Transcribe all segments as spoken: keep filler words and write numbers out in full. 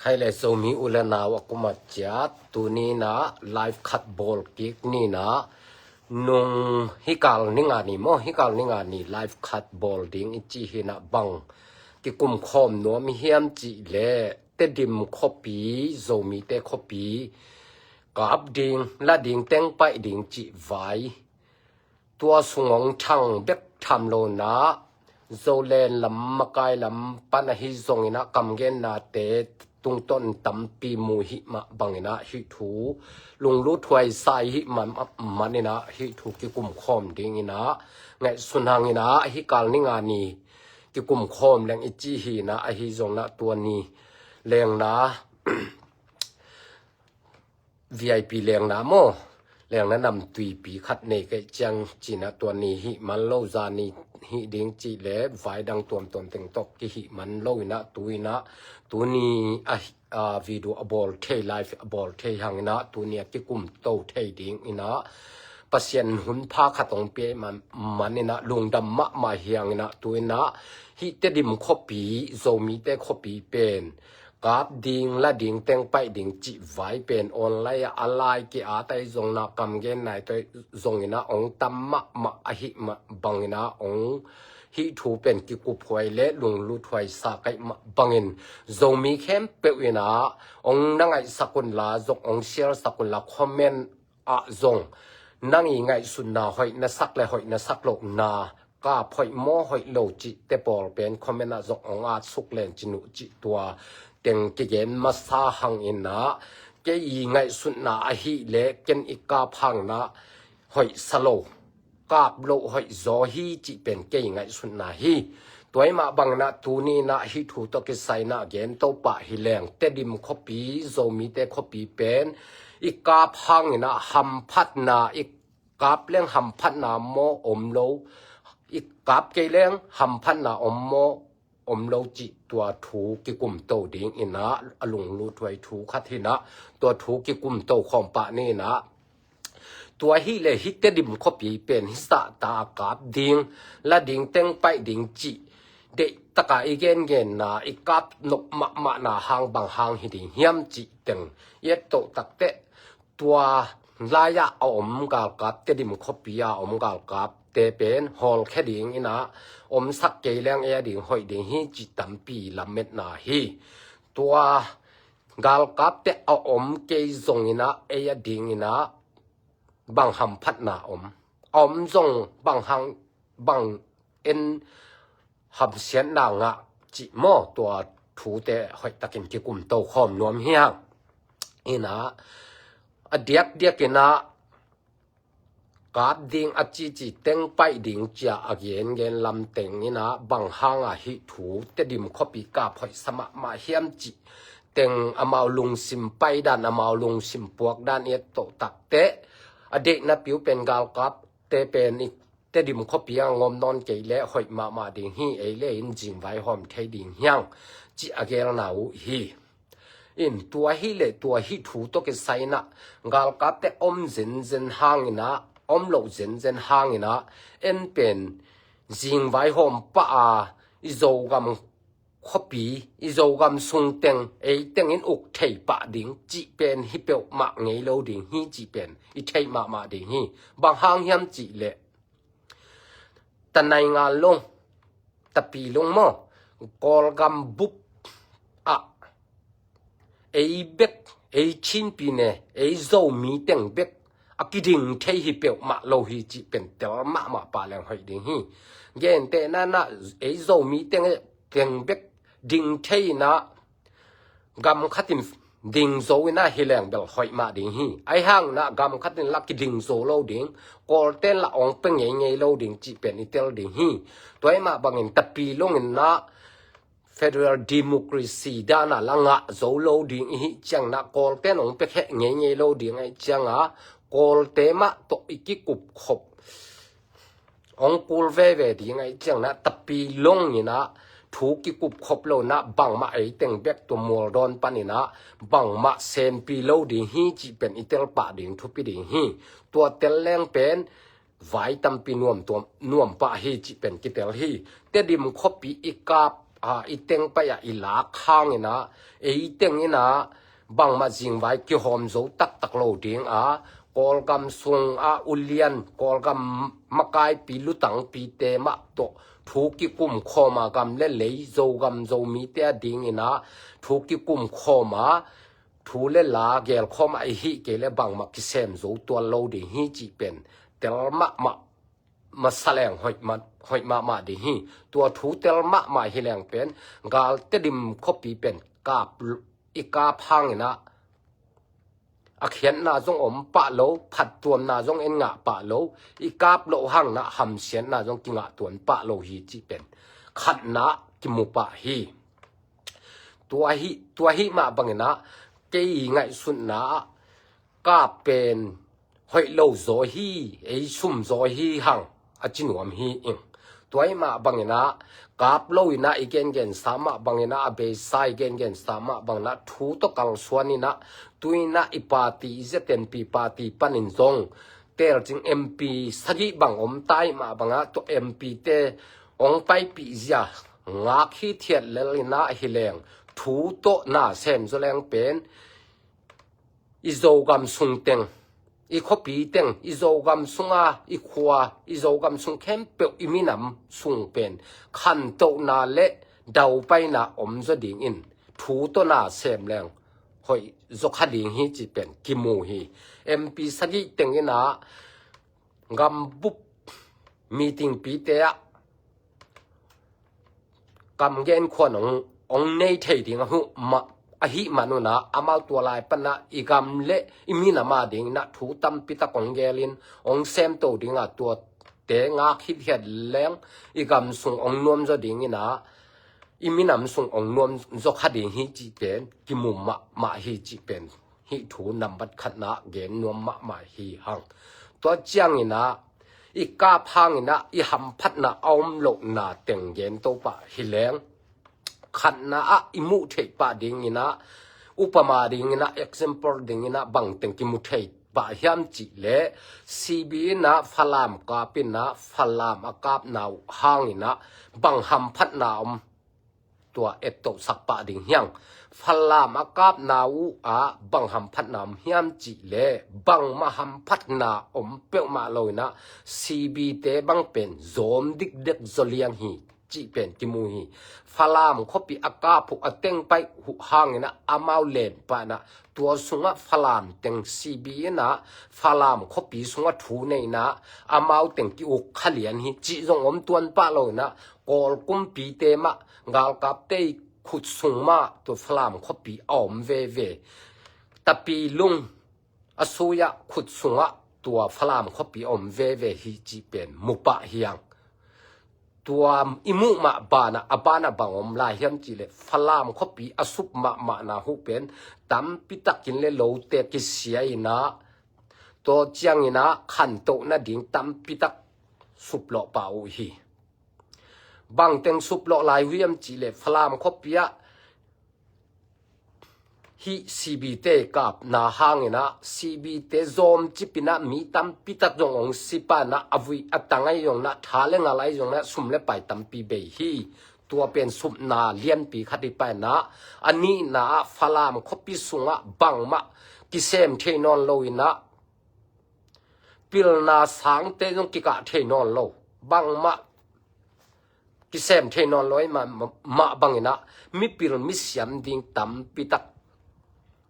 Khaile Zomi u le nau a kuma ciat tuni na live khat bawl kik ni na nung hikal ni nga ni maw, hikal ni nga ni live khat bawl ding i ci hi na bang kikum khawm nuam hiam cih le Tedim khuapi, Zomite khuapi kap ding, la ding, teng paih ding cih vai. Tua sung hong thang bek tham lo na Zoland lam, makai lam pan ahi zongin a kamgennate tungtawn tampi mu hih mah bangin a hih thu lunglut huai sa i hih man, manin a hih thu kikum khawm dingin a ngaihsun hangin a hikal ni nga ni kikum khawm leng i ci hi na ahi zong na tua ni leng na V I P lengna maw, lengna namtuipi khat nei kei ciang cina tua ni hih man lo, za ni hih ding cih le vai dang tuamtuam teng tawh kihih man lo ina tu ina tuni a, a video a bawl thei, live a bawl thei hang ina tuni a kikum to thei ding ina Pasian hun pha khat hong pia man, man ina lungdam mahmah hiang ina tu ina hih Tedim khuapi, Zomite khuapi pen kap ding, la ding, teng paih ding cih vai pen online ah a lai ki a tai zong na kamgen nai toi zongin a ong tam mahmah ahi mah bangin a ong hih thu pen kikup huai le lunglut huai sa kaih mah bangin Zomi khempeuh in a ong na ngaihsak un la zong ong share sak un la comment ah zong nang i ngaihsutna hoih na sak le hoih na sak loh na kap hoih maw hoih lo cih te pawl pen comment ah zong ong at suk len cin uh cih tua teng kigen masa hang ina kei i ngaihsutna ahi le ken i kap hang na hoih sa lo, kap loh hoih zaw hi cih pen kei i ngaihsutna hi. Tua i mah bangin a tuni na hih thu tawh kisai na gen to pah hi leng Tedim khuapi, Zomite khuapi pen i kap hangin a hamphatna, i kap leng hamphatna maw om lo, i kap kei leng hamphatna om maw om lo cih tua thu kikum to ding ina a lunglut huai thu khat hi na tua thu kikum to khawm pah ni na tua hi le hih Tedim khuapi pen hih sahta a kap ding, la ding, teng paih ding cih deih taka i gengenna i kap nop mahmahna hang bang hang hi ding hiam cih teng i et toh takteh tua lai-ah a om galkap, Tedim khuapi a om galkap te pen hawlkhia ding ina omsak kei leng ei a ding hoih ding hi cih tampi lametna hi. Tua galkap te a om kei zong ina ei a ding ina bang hamphatna om, a om zong bang hang, bang en hamsiatna ngah cih maw tua thute hoih takin kikum to khawm nuam hiang ina a diakdiak ina kap ding a cici teng paih ding cia a gengen lam teng ina bang hanga hih thu Tedim khuapi kap hoih sa mahmah hiam cih teng amau lungsim paidan, amau lungsim puakdan i et toh takteh a deihna piu pen galkap te pen i Tedim khuapi a ngom nawn kei le hoih mahmah ding hi, ei le in zingvai hawm thei ding hiang cih a gelna uh hi. In tua hi le tua hih thu tawh kisai ina galkap te om zenzen hang ina om loh zenzen hang ina en pen zingvai hawm pah a i Zogam khuapi, i Zogam sung teng ei tengin uk thei pah ding cih pen hi peuhmah ngei lo ding hi cih pen i theih mahmah ding hi. Bang hang hiam cih leh tanai ngal long, tapi long maw, Kawlgam bup ah ei bek, ei Chinpi ne, ei Zomi teng bek a kiding thei hi peuhmah lo hi cih pen tel mahmah pah leng hoih ding hi. Gentehna na ei Zomi teng, teng bek ding thei ina gam khatin ding zo ina hi leng bel hoih mah ding hi. Ahi hang ina gam khatin la kiding zo lo ding, Kawlten la ong pe ngeingei lo ding cih pen i tel ding hi. Tua i mah bangin tapi long ina federal democracy dana la ngah zo lo ding i hih ciang na Kawlten ong pe kheh ngeingei lo ding ahi cianga Kawlte mah tawh i kikup khop ong kul veve ding ahi ciang na tapi long ina thu kikup khop lo na bangmah ei teng bek tua mualdawn pan ina bangmah senpi lo ding hi cih pen i tel pah ding thupi ding hi. Tua tel leng pen vai tampi nuam tuam, nuam pah hi cih pen kitel hi. Tedim khuapi i kap a, i teng pai ah i lak hangin ah, ei teng in ah bangmah zingvai kihawm zo taktak lo ding a, Kawlgam sung a ulian, Kawlgam makaipi lutangpite mah tawh thu kikum khawm a, gam le lei, Zogam Zomite a dingin ah thu kikum khawm a, thu le la gelkhawm a i hih kei le bangmah kisem zo tuan lo ding hi cih pen tel mahmah masa leng hoih mah, hoih mahmah ding hi. Tua thu tel mahmah hi leng pen, gal Tedim khuapi pen kap, i kap hangin ah a khiatna zong om pah lo, phattuamna zong en ngah pah lo, i kap loh hangin ah hamsiatna zong kingah tuan pah lo hi cih pen khatna kimu pah hi. Tua hi, tua hi mah bangin ah kei ngaihsutna ah kap pen hoih lo zaw hi, ei sum zaw hi hang a ci nuam hi ing. Tua hi mah bangin ah kap lo in ah i gengensa mah bangin ah, a beisa i gengensa mah bangin ah thu tawh kalsuan in ah, tu in ah i party, i ZNP party panin zong telcing MP sagih bang om ta hi mah bangin ah, tua MP te hong paipih zia ngak hithiat lel in ah hi leng, thu tawh na sem zaw leng pen i Zogam sung teng, i khuapi teng, i Zogam sunga i khua, i Zogam sung khempeuh, i minam sung pen khantohna le daupaina om zaw dingin thu tawh na sem leng hoih zaw kha ding hi cih pen kimu hi. MP sagih teng in ah gambup meeting pite ah kam gen khuan hong, hong nei thei ding a huh mah, ahih man un ah amau tua lai pan ah i gam le i minam a dingin ah thu tampi tak hong gelin hong semto ding a, tuate ngak hithiat leng i gam sung hong nuam zaw dingin ah i minam sung hong nuam zaw kha ding hi cih pen kimu mahmah hi cih pen hih thu nambat khatna gen nuam mahmah hi hang. Tua ciangin ah i kap hangin ah i hamphatna a om lohna teng gen to pah hi leng, khatna ah i muh theih pah dingin ah, upama dingin ah, example dingin ah bang teng kimu thei pah hiam cih leh, CB in ah Falam kap in ah Falam a kapna uh hangin ah bang hamphatna om tua ettohsak pah ding hiang. Falam a kapna uh ah bang hamphatna om hiam cih leh, bangmah hamphatna om peuhmah lo in ah CB te bang pen zawm dikdek zaw liang hi cih pen kimu hi. Falam khuapi a kap uh, a teng pai uh hangin ah amau len pah in ah, tua sungah Falam teng CB in ah Falam khuapi sungah thu nei in ah amau teng ki-uk kha lian hi cih zong om tuan pah lo in ah, Kawl kumpite mah galkapte i khut sung mah tua Falam khuapi a om veve. Tapilung a sui ah khut sungah tua Falam khuapi a om veve hi cih pen mu pah hiang. Tua i muh mah banah, a banah bang om lai hiam cih leh, Falam khuapi a sup mahmahna uh pen tampi takin le lote kisia in ah, tua ciangin ah khantoh nading tampi tak suplawh pah uh hi. Bang teng suplawh lai uh hiam cih leh, Falam khuapi ah hih CB te kapna hangin ah, CB te zawm cip in ah mi tampi tak zong hong si pah in ah, a vui a tang ahi zongin ah, tha le ngal ahi zongin ah, sum le pai tampi bei hi. Tua pen supna lianpi khat hi pah in ah, a nihna ah Falam khuapi sungah bangmah kisem thei nawn lo in ah, pilna sangte zong kikah thei nawn lo, bangmah kisem thei nawn lo ahi mah, mah bangin ah mipil misiam ding tampi tak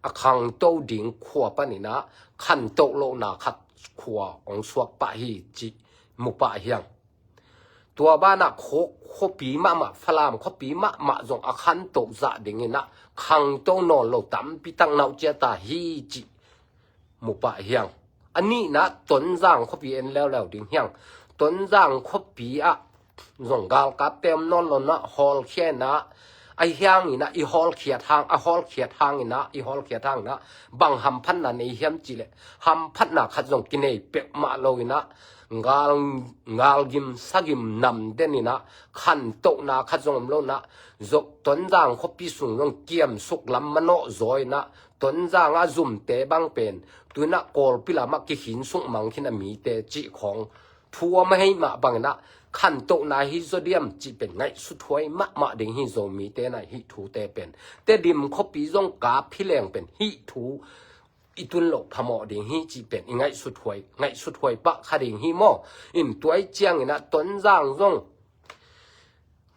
a khangto ding khua panin ah khantoh lohna khat khua hong suak pah hi cih mu pah hiang. Tua banah khuapi mahmah, Falam khuapi mahmah zong a khantoh zah dingin ah khangto nawn lo tampi tak nauh ciat a hi cih mu pah hiang. A nihna ah Tonzang khuapi en leuleu ding hiang. Tonzang khuapi ah zong galkapte om nawn lo in ah, hawlkhia in ah, a hiangin ah i hawlkhiat hang, a hawlkhiat hangin ah, i hawlkhiat hangin ah bang hamphatna nei hiam cih leh, hamphatna khat zong kinei peuhmah lo in ah, gal, galgim sagim nam den in ah, khantohna khat zong om lo in ah, Tonzang khuapi sung zong kiamsuk lam manawh zaw in ah, Tonzang ah zumte bang pen tu in ah Kawlpi lamah kikhin suk mang khin a mite cih khawng thu a om ahih mah bangin ah, khantohna hi zaw diam cih pen ngaihsuthuai mahmah ding hi. Zomite na hih thute pen Tedim khuapi zong kap hi leng pen hih thu i tun loh phamawh ding hi cih pen i ngaihsuthuai, ngaihsuthuai pah kha ding hi maw. In tua i ciangin ah Tonzang zong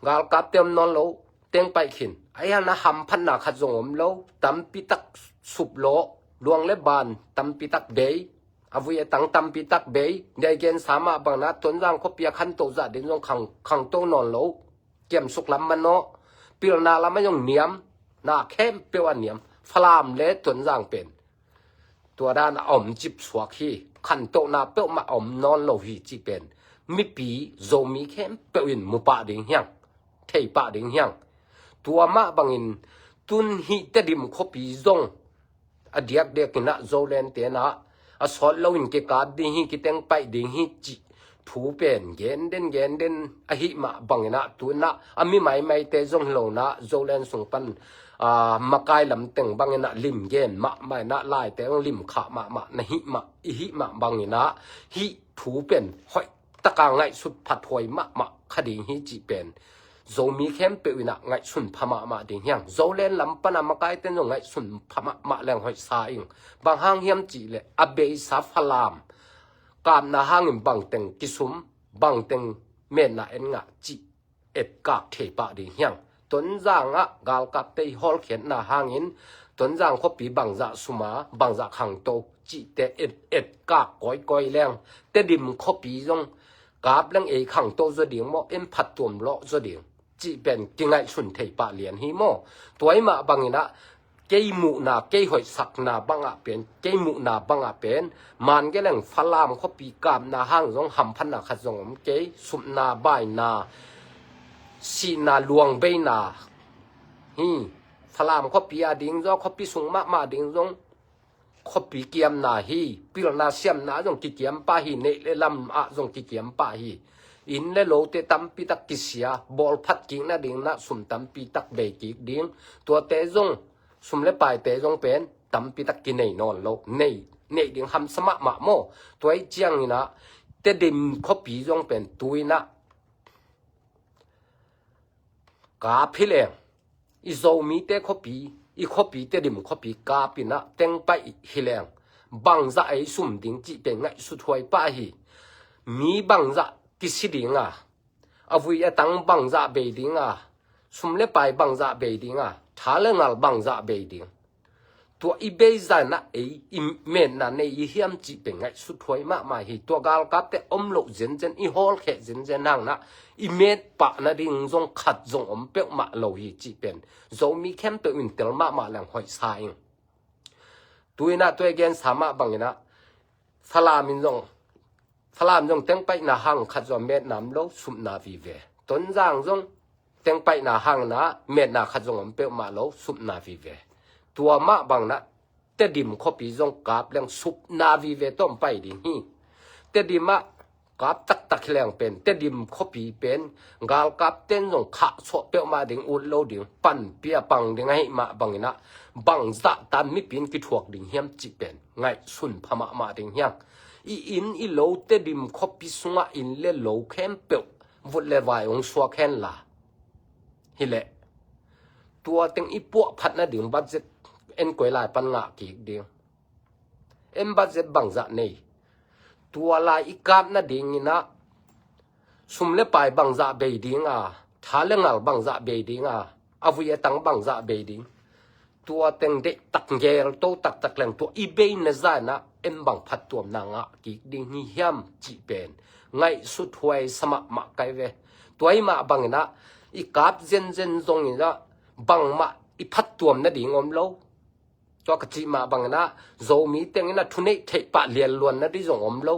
galkapte om nawn lo, teng paih khin. Ahi hang na hamphatna khat zong om lo, tampi tak sup lawh, luang le ban tampi tak bei, a vui a tang tampi tak bei. Dei gensa mah bangin ah Tonzang khuapi a khantoh zah ding zong khang, khangto nawn lo. Kiamsuk lam manawh, pilna lam a zong niam, na khempeuh a niam. Falam le Tonzang pen tua dan a om cip suak hi. Khantohna peuhmah a om nawn lo hi cih pen mipi Zomi khempeuh in mu pah ding hiang, thei pah ding hiang. Tua mah bangin tun hih Tedim khuapi zong a diakdiakin ah Zolandte na a sawt loin kikap ding hi, kiteng paih ding hi cih thu pen gen den gen den ahih mah bangin ah tu in ah a mi maimaite zong hi lo in ah Zoland sung pan, aa, makai lam teng bangin ah lim gen mahmah in ah laite zong lim khah mahmah na hih mah, i hih mah bangin ah hih thu pen hoih taka ngaihsut phathuai mahmah kha ding hi cih pen Zomi khempeuh in ah ngaihsun pha mahmah ding hiang. Zoland lam pan a makaite zong ngaihsun pha mahmah leng hoih sa ing. Bang hang hiam cih leh a beisa Falam kapna hangin bangteng kisum, bangteng metna en ngah cih etkak thei pah ding hiang. Tonzang ah galkapte i hawlkhiatna hangin Tonzang khuapi bangzah sum a, bangzah khangto cihte et, etkak kawikawi leng Tedim khuapi zong kap leng ei khangto zaw ding maw, en phattuam lawh zaw ding cih pen kingaihsun thei pah lian hi maw. Tua i mah bangin ah kei muhna, kei hoihsakna bangah pen, kei muhna bangah pen, man geleng Falam khuapi kapna hang zong hamphatna khat zong om kei, supna, baina, sihna, luangbeina hi. Falam khuapi a ding zong, khuapi sung mahmah ding zong khuapi kiamna hi. Pilna siamna zong kikiam pah hi, neih le lam ah zong kikiam pah hi. Inn le lote tampi tak kisia, bawlphat kik nading na sum tampi tak bei kik ding. Tuate zong, sum le paite zong pen tampi tak kinei nawn lo, nei, neih ding hamsa mahmah maw. Tua i ciangin ah Tedim khuapi zong pen tu in ah kap hi leng, i Zomite khuapi, i khuapi Tedim khuapi kap in ah teng paih hi leng, bangzah ei sum ding cih pen ngaihsuthuai pah hi. Mi bangzah kisi ding a, a vui a tang bangzah bei ding a, sum le pai bangzah bei ding a, tha le ngal bangzah bei ding. Tua i bei zah in ah ei i metna nei i hiam cih pen ngaihsuthuai mahmah hi. Tua galkapte om loh zenzen, i hawlkheh zenzen hang in ah i met pah nading zong khat zong om peuhmah lo hi cih pen Zomi khempeuh in tel mahmah leng hoih sa ing. Tu in ah tua i gensa mah bangin ah Falam in zong, Falam zong teng paihna hang khat zong metna om lo, supna vive. Tonzang zong teng paihna hang in ah metna khat zong om peuhmah lo, supna vive. Tua mah bangin ah Tedim khuapi zong kap leng supna vive tawh om pai ding hi. Tedim ah kap taktak hi leng pen Tedim khuapi pen galkapten zong khahsuah peuhmah ding, ut lo ding, panpih a pang ding ahih mah bangin ah bangzah tan mipi in kithuak ding hiam cih pen ngaihsun pha mahmah ding hiang. I inn i lo, Tedim khuapi sungah inn le lo khempeuh vut le vai hong suak hen la, hi leh tua teng i puahphat nading budget en koi lai pan ngah kik ding. En budget bangzah nei, tua lai i kap nadingin ah sum le pai bangzah bei ding a, tha le ngal bangzah bei ding a, a vui a tang bangzah bei ding. Tua teng deihtak gel to taktak leng tua i bei na zah in ah en bang phattuamna ngah kik ding hi hiam cih pen ngaihsuthuai sa mahmah kai ve. Tua i mah bangin ah i kap zenzen zongin ah bangmah i phattuam nading om lo. Tua ka cih mah bangin ah Zomi tengin ah thuneih theih pah lianluan nading zong om lo.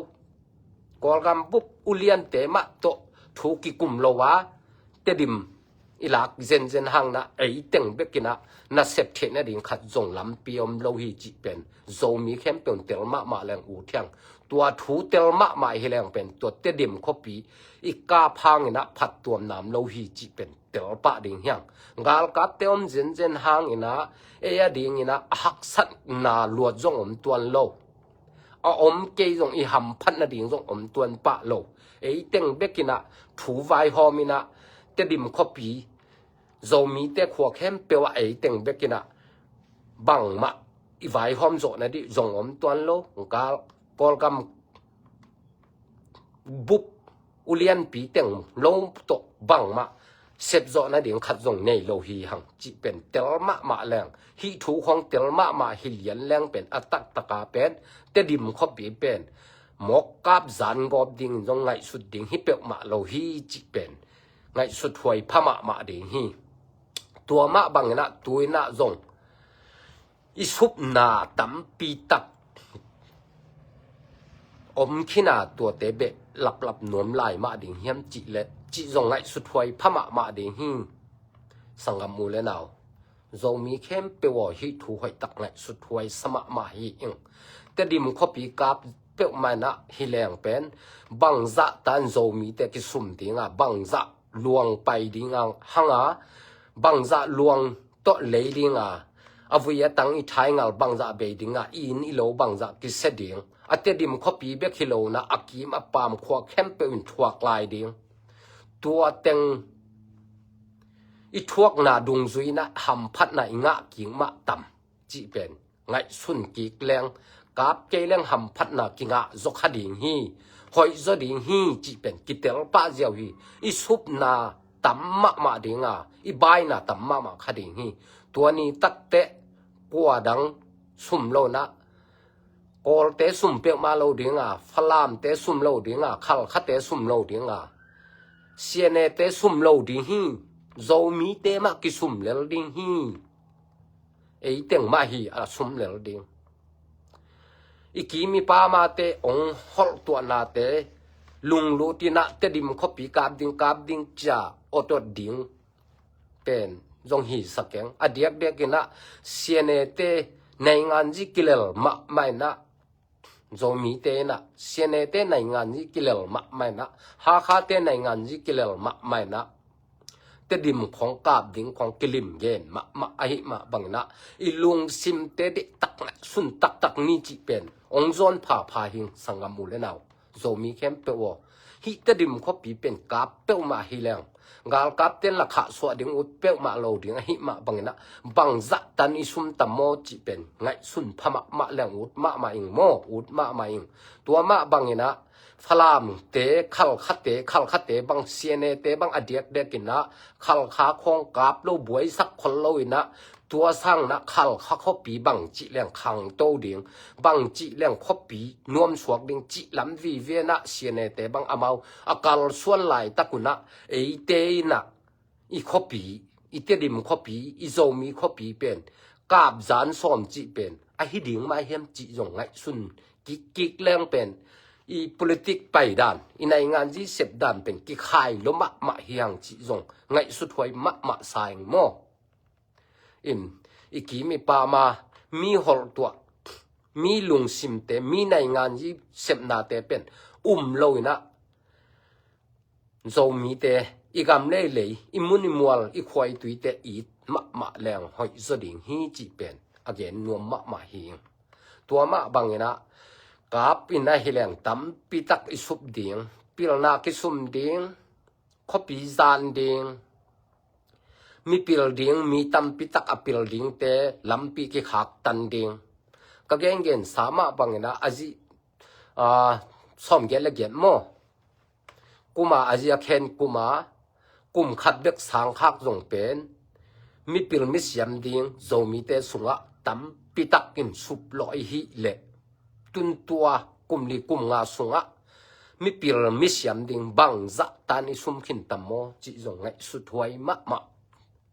Kawlgam bup uliante mah tawh thu kikum lo a, Tedim i lak zenzen hang in ah ei teng bekin ah na sep theih nading khat zong lampi om lo hi cih pen Zomi khempeuh in tel mahmah leng ut hiang. Tua thu tel mahmah hi leng pen tua Tedim khuapi i kap hangin ah phattuamna om lo hi cih pen tel pah ding hiang. Galkapte om zenzen hangin ah ei a dingin ah a haksatna luat zong om tuan lo. a om kei zong i hamphat nading zong om tuan pah lo. Ei teng bek in ah thu vaihawm in ah Tedim khuapi, Zomite khua khempeuh ah ei teng bek in ah bangmah i vaihawm zawh nading zong om tuan lo. Kawlgam bup ulianpi teng lo tawh bangmah sepzawh nading khat zong nei lo hi hang cih pen tel mahmah leng, hih thu khawng tel mahmah hi lian leng pen a taktak a pen Tedim khuapi pen mawk kap zan gawp dingin zong ngaihsut ding hi peuhmah lo hi cih pen ngaihsut huai pha mahmah ding hi. Tua mah bangin ah tu in ah zong i supna tampi tak om khin a, tuate beh laplap nuam lai mah ding hiam cih leh cih zong ngaihsut huai pha mahmah ding hi. Sanggam u le nau, Zomi khempeuh aw, hih thu hoihtak ngaihsut huai sa mahmah hi ing. Tedim khuapi kap peuhmah in ah hi leng pen bangzah tan Zomite kisum ding a, bangzah luang pai ding a hang a, bangzah luang tawh lei ding a, a vui a tang i thaingal bangzah bei ding a, i inn i lo bangzah kisia ding. A Tedim khuapi bek hi lo in ah a kim a pam khua khempeuh in thuak lai ding. Tua teng i thuakna dungzui in ah hamphatna i ngah kik mah tam cih pen ngaihsun kik leng, kap kei leng hamphatna kingah zaw kha ding hi. Hoih zaw ding hi cih pen kitel pah ziau hi. I supna tam mahmah ding a, i baina tam mahmah kha ding hi. Tua ni takteh kua dang sum lo in ah, Kawlte sum peuhmah lo ding a, Falamte sum lo ding a, Khalkhate sum lo ding a, C N A-te sum lo ding hi. Zomite mah kisum lel ding hi. Ei teng mah hi a sum lel ding. I kim i pamate ong holh tuahnate lunglut in ah Tedim khuapi kap ding, kap ding cia awt awt ding pen zong hi sa keng. A diakdiak in ah C N A-te nainganzi kilel mahmah in ah, Zomite in ah C N A-te nainganzi kilel mahmah in ah, Hakhate nainganzi kilel mahmah in ah, Tedim khawng kap ding khawng kilim gen mahmah ahih mah bangin ah i lungsimte diktak ngaihsun taktak ni cih pen ong zawn phapha hing sanggam u le nau, Zomi khempeuh aw. Hih Tedim khuapi pen kap peuhmah hi leng, galkapten la khahsuah ding ut peuhmah lo ding ahih mah bangin ah bangzah tan i sum tam maw cih pen ngaihsun pha mahmah leng ut mahmah ing maw, ut mahmah ing. Tua mah bangin ah Falamte, Khalkhate, Khalkhate bang, C N A-te bang a diakdiak in ah Khalkha khawng kap lo, buaisak khol lo in ah, tua sang in ah Khalkha khuapi bangcih leng khangto ding, bangcih leng khuapi nuamsuak ding cih lam vive in ah C N A-te bang amau a kalsuan laitak un ah eite in ah i khuapi, i Tedim khuapi, i Zomi khuapi pen kap zan sawm cih pen ahi ding mah hiam cih zong ngaihsun kikkik leng pen i politik pai dan, i nainganzi sep dan pen kikhai lo mahmah hi hang cih zong ngaihsut huai mahmah sa ing maw. In, i kim i pama, mi holhtuah, mi lungsimte, mi nainganzi sepnate pen um lo in ah Zomite i gam leilei, i mun i mual, i khua i tuite it mahmah leng hoih zaw ding hi cih pen a gen nuam mahmah hi. Tua mah bangin ah kap in ahi leng tampi tak i sup ding, pilna kisum ding, khuapi zan ding, mi pil ding, mi tampi tak a pil dingte lampi kikhaktan ding. Ka gengen sa mah bangin ah a zi, ah, sawmgiat le giat maw, kuma a ziak hen kuma, kum khat bek sangkhak zong pen mipil misiam ding Zomite sungah tampi takin suplawh i hih leh, tun tua kum li kum nga sungah mipil misiam ding bangzah tan i sum khin tam maw cih zong ngaihsut huai mahmah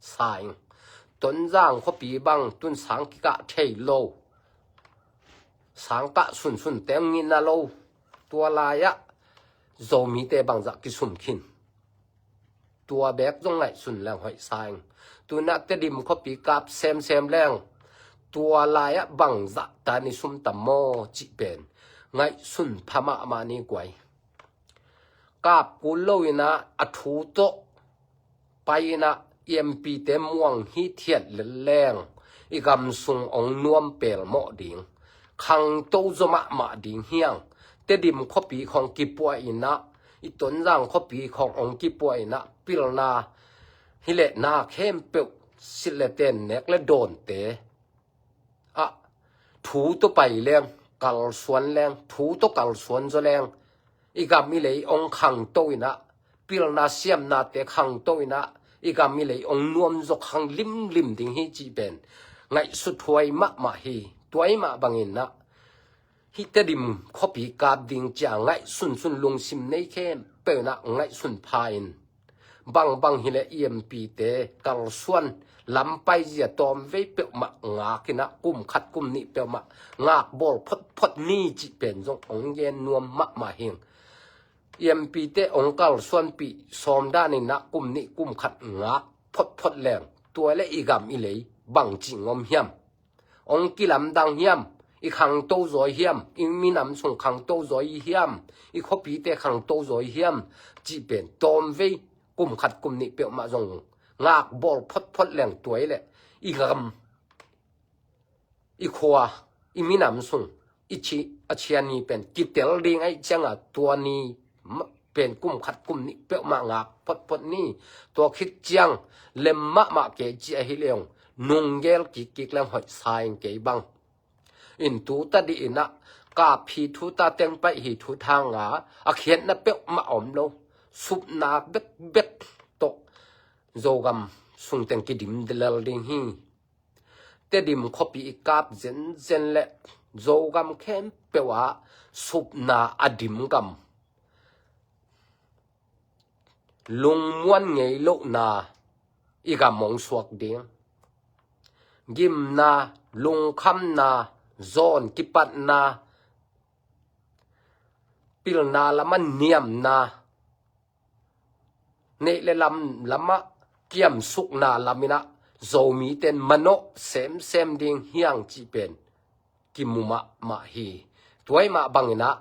sa ing. Tonzang khuapi bang tun sang kikah thei lo, sang kah sunsun teng ngina lo, tua lai-ah Zomite bangzah kisum khin. Tua bek zong ngaihsun leng hoih sa ing. Tun ah Tedim khuapi kap semsem leng, tua lai-ah bangzah tan i sum tam maw cih pen ngaihsun pha mahmah ni guai. Kap kul lo in ah a thu tawh pai in ah i M P-te muang hithiat lel leng i gam sung ong nuam pelmawh ding. khangto zaw mahmah ding hiang. Tedim khuapi khawng kipuah inah, i Tonzang khuapi khawng hong kipuah inah, pilna hileh na khempeuh silh le ten, nek le dawnte ah thu tawh pai leng, kalsuan leng, thu tawh kalsuan zaw leng, i gam i lei hong khangto inah, pilna siamnate khangto inah, i gam i lei hong nuam zaw khang limlim ding hi cih pen ngaihsut huai mahmah hi. Tua ahih mah bangin ah, hih Tedim khuapi kap ding cia ngaihsunsun lungsim nei khempeuh inah ngaihsun pha in, bangbang hileh E M P-te kalsuan lam paizia tawmvei peuhmah ngak inah, kum khat kum nih peuhmah ngak bawl photphot ni cih pen zong hong gen nuam mahmah hing. E M P-te hong kalsuanpih sawm dan inah kum nih kum khat ngak photphot leng, tua le i gam i lei bangci ngom hiam? Hong kilamdang hiam? I khangto zaw hiam? I minam sung khangto zaw hiam? I khuapite khangto zaw hiam? Cih pen tawmvei kum khat kum nih peuhmah zong ngak bawl photphot leng, tua hileh i gam, i khua, i minam sung, i ci a ciani pen kitel ding ahih cianga, tua ni pen kum khat kum nih peuhmah ngak photphot ni. Tua khit ciang lem mahmah kei ci ahi leng, nunggel kikkik leng hoih sa ing kei bang. In tu tadih inah, kap hi thu ta, teng paih hi thu ta hanga, a khiatna peuhmah om lo. Supna bekbek tawh Zogam sungteng kidim lel ding hi. Tedim khuapi i kap zenzen le Zogam khempeuh ah supna a dim gam, lungmuan ngei lohna i gam hong suak ding. Gimna, lungkhamna, zawn kipatna, pilna lamah niamna, neih le lam lamah kiamsukna lam inah Zomite in manawh semsem ding hiang cih pen kimu mahmah hi. Tua ahih mah bang inah,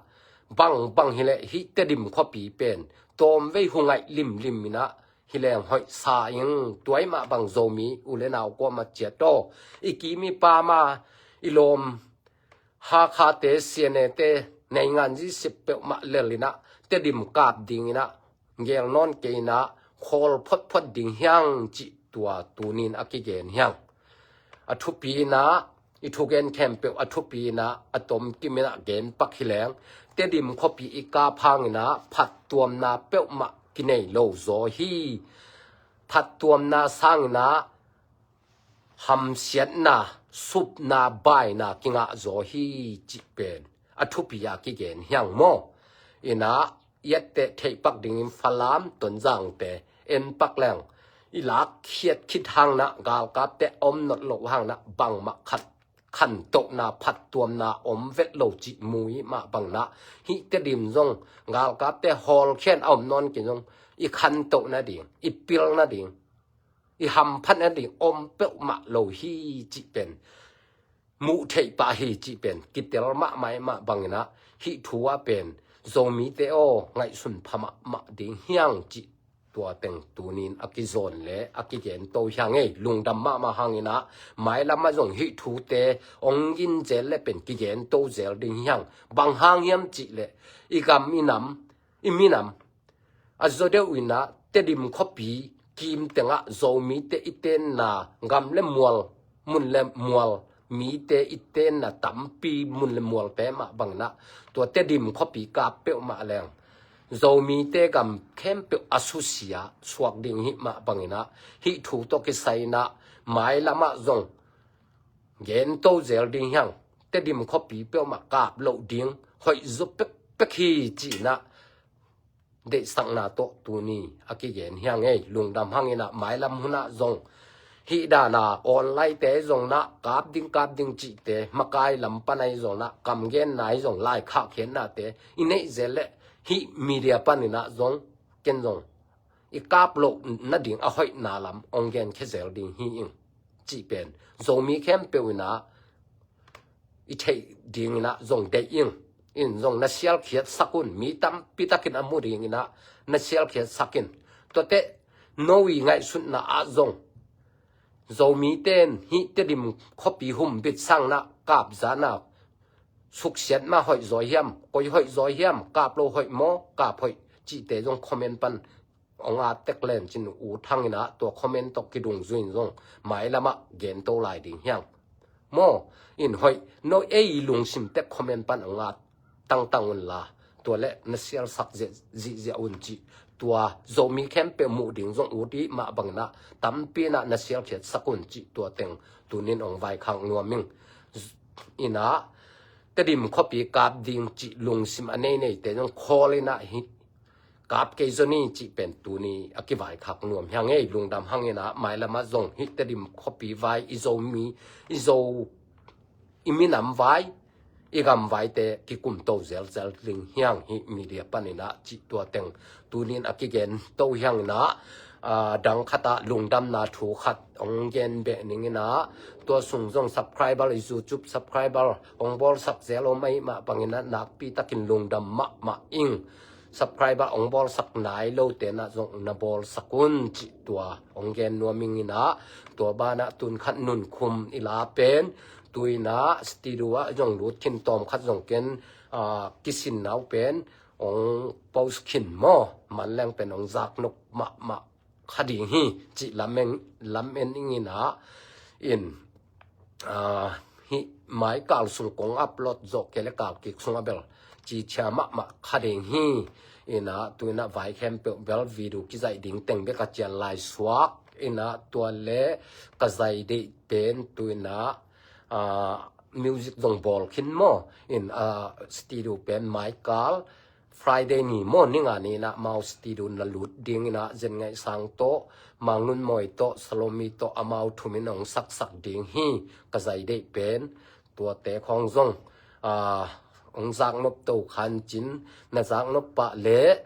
bangbang hileh hih Tedim khuapi pen tawmvei hu ngaih limlim inah hi leng hoih sa ing. Tua ahih mah bang Zomi u le nau kuamah ciat aw, i kim i pam a, i lawm, Hakhate, C N A-te, naingan zisip peuhmah lel inah, Tedim kap ding inah gel nawn kei inah, khawl photphot ding hiang cih tua tunin a kigen hiang. A thupi inah, i thugen khempeuh a thupi inah, a tomkim inah gen pak hi leng, Tedim khuapi i kap hang inah phattuamna peuhmah kinei lo zaw hi. Phattuamna sang inah hamsiatna, supna, baina kingah zaw hi cih pen a thupi a kigen hiang maw? Inah, i etteh theih pak dingin Falam, Tonzangte en pak leng, i lakkhiat khit hang inah, galkapte om nawn loh hang inah, bangmah khat khantohna, phattuamna om vet lo cih mu i hih mah bang inah, hih Tedim zong galkapte hawlkhia in a om nawn kei zong, i khantoh nading, i pil nading, i hamphat nading om peuhmah lo hi cih pen muh theih pah hi cih pen kitel mahmah i hih mah bang inah, hih thu ah pen Zomite aw, ngaihsun pha mahmah ding hiang cih tua teng tunin a kizawn le a kigen to hiang ei. Lungdam mahmah hang inah, mailam ah zong hih thute hong gin zel le pen kigen to zel ding hiang. Bang hang hiam cih leh, i gam i nam, i minam a zaw deuh inah, Tedim khuapi kim tengah Zomite i tenna, gam le mual, mun le mual, mite i tenna tampi, mun le mualte mah bang inah, tua Tedim khuapi kap peuhmah leng Zomite gam khempeuh a susia suak ding i hih mah bang inah, hih thu tawh kisai inah mailam ah zong gen to zel ding hiang. Tedim khuapi peuhmah kap loh ding hoih zaw pekpek hi cih inah deihsakna tawh tuni a kigen hiang ei. Lungdam hang inah, mailam hun ah zong hih dan a online-te zong inah kap ding, kap ding cihte, makai lam pan ahi zong inah, kam genna ahi zong, lai khahkhiatnate i neih zel leh hih media pan inah zong, ken zong i kap loh nading a hoihna lam hong genkhia zel ding hi ing cih pen Zomi khempeuh inah i theih ding inah zong deih ing. In zong na sialkhiatsak un, mi tampi takin a mu ding inah na sialkhiatsak in. Tuate no i ngaihsutna ah zong, Zomite in hih Tedim khuapi humbit sang inah kapzahna, suksiat mah hoih zaw hiam, koi hoih zaw hiam, kap lo hoih maw, kap hoih cihte zong comment pan ong at tek len cin, U Thang in ah tua comment tawh kidungzui in zong mailam ah gen to lai ding hi hang. Maw, in hoih, no ei lungsim tek comment pan ong at tangtang un la, tua leh na sialsak zihziah un cih, tua Zomi khempeuh muh ding zong ut i hih mah bangin ah tampi in ah na sialkhiatsak un cih tua teng tunin ong vaikhak nuam ing. In ah Tedim khuapi kap ding cih lungsim a neineite zong call in ah hih kap kei zaw ni cih pen tuni a kivaikhak nuam hi hang ei. Lungdam hang in ah mailam ah zong hih Tedim khuapi vai, i Zomi, i Zo, i minam vai, i gam vaite kikum to zelzel ding hi hang hih media panin ah cih tua teng tunin a kigen to hi hang in ah, ah, dang khat ah lungdamna thu khat ong gen beh ning in ah, tua sung zong subscriber, i YouTube subscriber ong bawlsak zel om ahih mah bangin ah nakpi takin lungdam mahmah ing. Subscriber ong bawlsak nai lote in ah zong na bawlsak un cih tua ong gen nuam ing in ah, tua banah tun khat nunkhum i la pen, tu in ah studio ah zong lut khin, tawm khat zong ken, ah, kisin nau pen ong post khin maw, man leng pen ong zaknop mahmah kha ding hi cih lamen, lamen ing in ah, in, ah, hih maikal sung kong upload zawh kei leh kal kik sung a bel cicia mahmah kha ding hi. In ah tu in ah vai khempeuh bel video kizaih ding teng bek a cian lai suak in ah, tua leh ka zai deih pen tu in ah, ah, music zong bawl khin maw, in, ah, studio pen maikal Friday ni maw, ni nga ni in ah amau studio na lut ding in ah, Zen Ngaih Sang tawh, Mang Nun Mawi tawh, Salomi tawh, amau thum in ong saksak ding hi. Ka zai deih pen tuate khawng zong, ah, ong zaknop to khan cin, na zaknop pah leh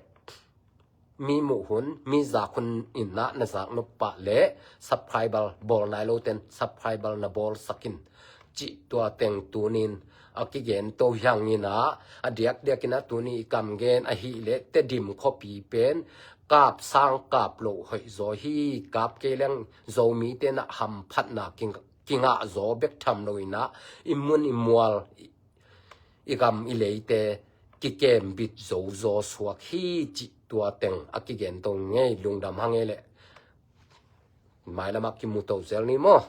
mi muh hun, mi zak hun in ah na zaknop pah leh subscriber bawl nai lote in subscriber na bawlsak in cih tua teng tunin a kigen to hi hang in ah, a diakdiak in ah tuni i kam gen ahih leh Tedim khuapi pen kap sang kap loh hoih zaw hi. Kap kei leng Zomite in ah hamphatna ki, kingah zaw bek tham lo in ah, i mun i mual, i, i gam i leite kikembit zo zaw suak hi cih tua teng a kigen to ngei. Lungdam hang ei leh mailam ah kimu to zel ni maw.